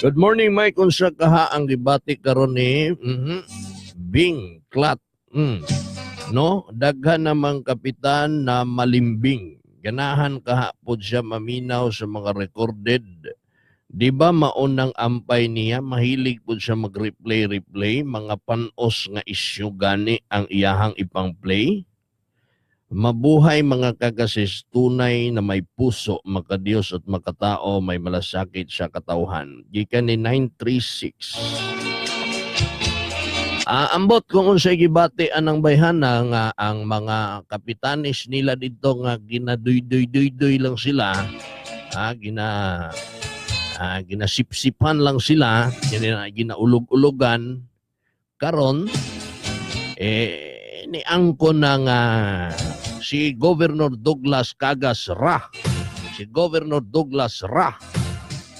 Good morning, Mike. Unsa kaha ang gibati karon ni Bing Clat? No, daghan namang kapitan na malimbing. Ganahan kaha pod siya maminaw sa mga recorded. Di ba maunang ampay niya, mahilig pod siya mag-replay replay, mga panos nga isyu gani ang iyahang ipang-play. Mabuhay mga kagasis, tunay na may puso, makadiyos at makatao, may malasakit sa katawhan. Gikan ni 936. Ah, ambot kung unsay gibati anang bayhana nga ang mga kapitanis nila dito nga ginaduy-duy-duy-duy lang sila, ginasipsipan lang sila, ginaulog-ulogan karon eh ni angko na nga si Governor Douglas Cagas Ra, si Governor Douglas Ra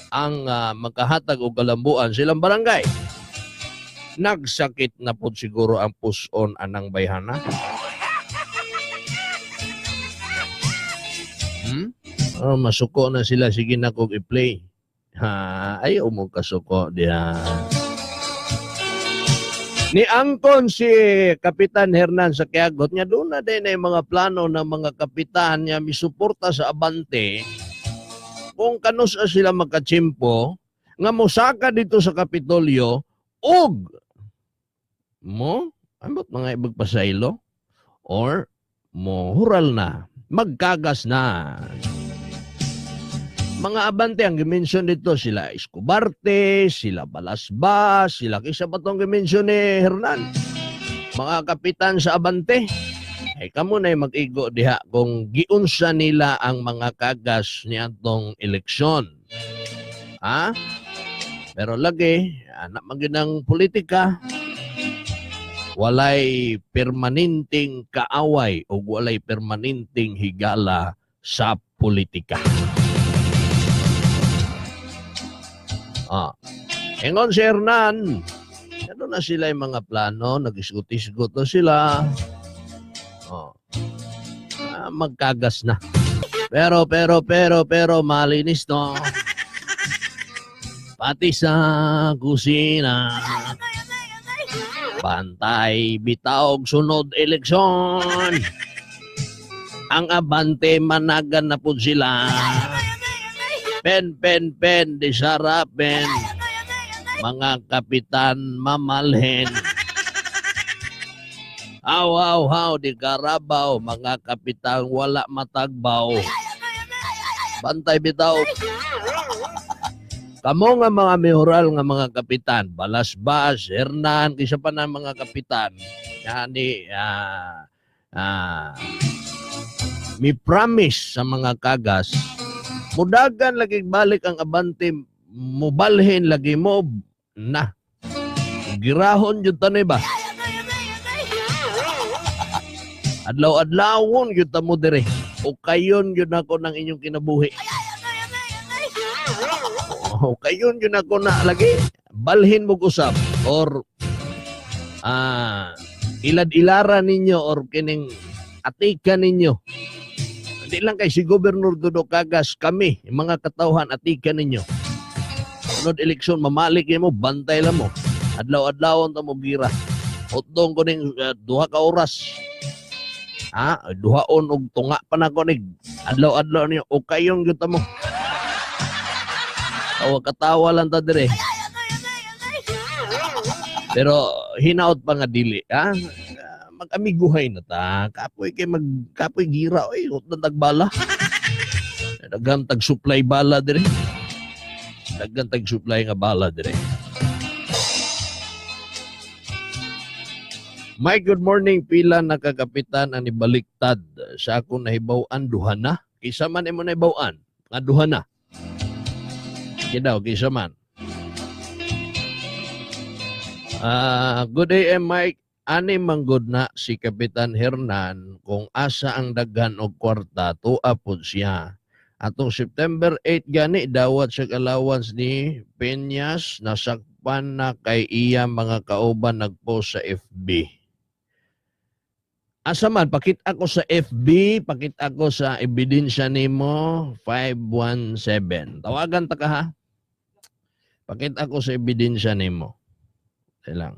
ang magkahatag og kalambuan silang barangay. Nagsakit na pod siguro ang puson anang bayhana. Oh, masuko na sila, sige na kog i-play. Ha, ayaw mo kasuko diha. Ni angkon si Kapitan Hernan sa Kiagot nga doon na din ay mga plano ng mga kapitan nga misuporta sa Abante kung kanus sila makatsimpo nga mosaka dito sa Kapitolyo og mo ambot mga ibagpasaylo or mo hural na, magkagas na. Mga Abante ang gimension dito, sila Escobarte, sila Balasbas, sila kisa pa tong gimension ni Hernan. Mga kapitan sa Abante, ay kamo na mag-igo diha kung giunsa nila ang mga kagas niadtong eleksyon. Ha? Pero lagi, anak man gyud ang politika, walay permanenteng kaaway o walay permanenteng higala sa politika. Ah. Ingon si Hernan, ano na sila yung mga plano, nag-isgot-isgot na sila. Oh. Ah, magkagas na. Pero, pero, pero, pero, malinis to. Pati sa kusina. Bantay, bitawg, sunod eleksyon. Ang Abante, managan na po sila. Pen, pen, pen, di sarapin. Mga kapitan, mamalhin. Haw, haw, haw, di karabaw. Mga kapitan, wala matagbaw. Bantay bitaw. Kamo nga mga mehoral nga mga kapitan, Balasbas, Hernan, kisa pa na mga kapitan, yani, mi promise sa mga kagas, mudagan lagi balik ang Abante, mubalhin lagi mo, na. Girahon jud tanay ba? Adlaw-adlawon jud ta mo dire. O kayon jud nako ng inyong kinabuhi. O kayon jud nako na lagi. Balhin mo usab or ilad-ilaran ninyo or kining atika ninyo. Hindi lang kay si Governor Dodo Cagas, kami, yung mga katawhan, atika ninyo. Sunod eleksyon, mamalik mo, bantay lang mo. Adlaw-adlawon ta mo gira. Utdong ko ning duha ka oras. Ha? Duhaon og tunga pa na ko nig. Adlaw-adlaw niyo, o kayong gyud ta mo. Tawa katawa lang ta dire. Pero hinaot pa nga dili, ha? Mag-amiguhay na ta. Kapoy kay mag kapoy gira oy, utdan tagbala. Daghan tag supply bala dire. Daghan tag supply nga bala dire. Mike, good morning. Pila na kakapitan ang nibaliktad sa akong nahibaw-an, duha na. Kisa man imo nahibaw-an, nga duha na. Kaya daw, kisa man. Good AM, Mike. Ani manggod na si Kapitan Hernan kung asa ang daghan og kwarta, tuwa pod siya. Atong September 8 gani dawat sa allowance ni Peñas, nasakpan na kay iya mga kauban nagpost sa FB. Asa man, pakita ko sa FB, pakita ko sa ebidensya nimo, 517. Tawagan ta ka ha. Pakita ko sa ebidensya nimo. Dali lang.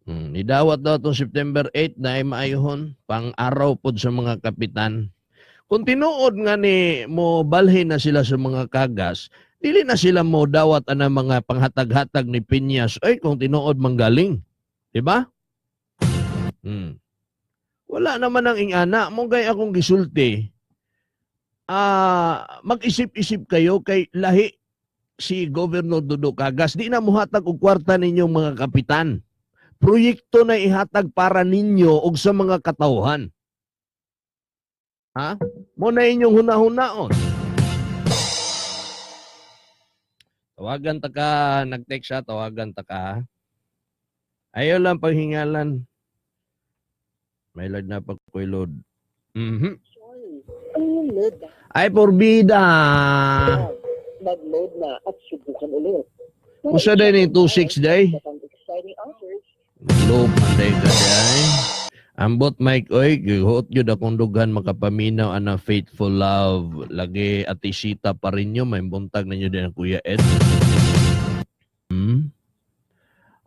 Nidawat daw itong September 8 na ay maayuhon, pang-araw pod sa mga kapitan. Kung tinuod nga ni mo balhin na sila sa mga kagas, dili na sila mo dawat ana mga panghatag-hatag ni Piñas. Ay, kung tinuod manggaling. Di ba? Wala naman ang ingana. Mo gay akong gisulti. Ah, mag-isip-isip kayo kay lahi si Governor Dudo Cagas. Di na muhatag og kwarta ninyong mga kapitan. Proyekto na ihatag para ninyo og sa mga katawhan. Ha? Mo na inyong hunahunaon. Tawagan ta ka, nag-text siya, tawagan ta ka. Ayaw lang paghingalan. May lag na pagkuilod. Ay, porbida! Mag-load na at subukan ulit. Usa day ni 26 day. Low man day ka day. Ambot Mike oy, gihuot gyud akong dughan makapaminaw ana Faithful Love. Lagi atisita pa rin nyo, may buntag ninyo din ang Kuya Ed.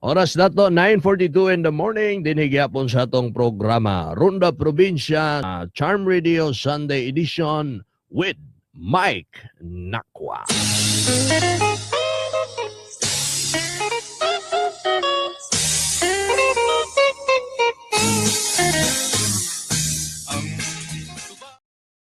Oras na to, 9:42 in the morning, dinhigyapon sa atong programa, Ronda Probinsya, Charm Radio Sunday Edition with Mike Nakwa.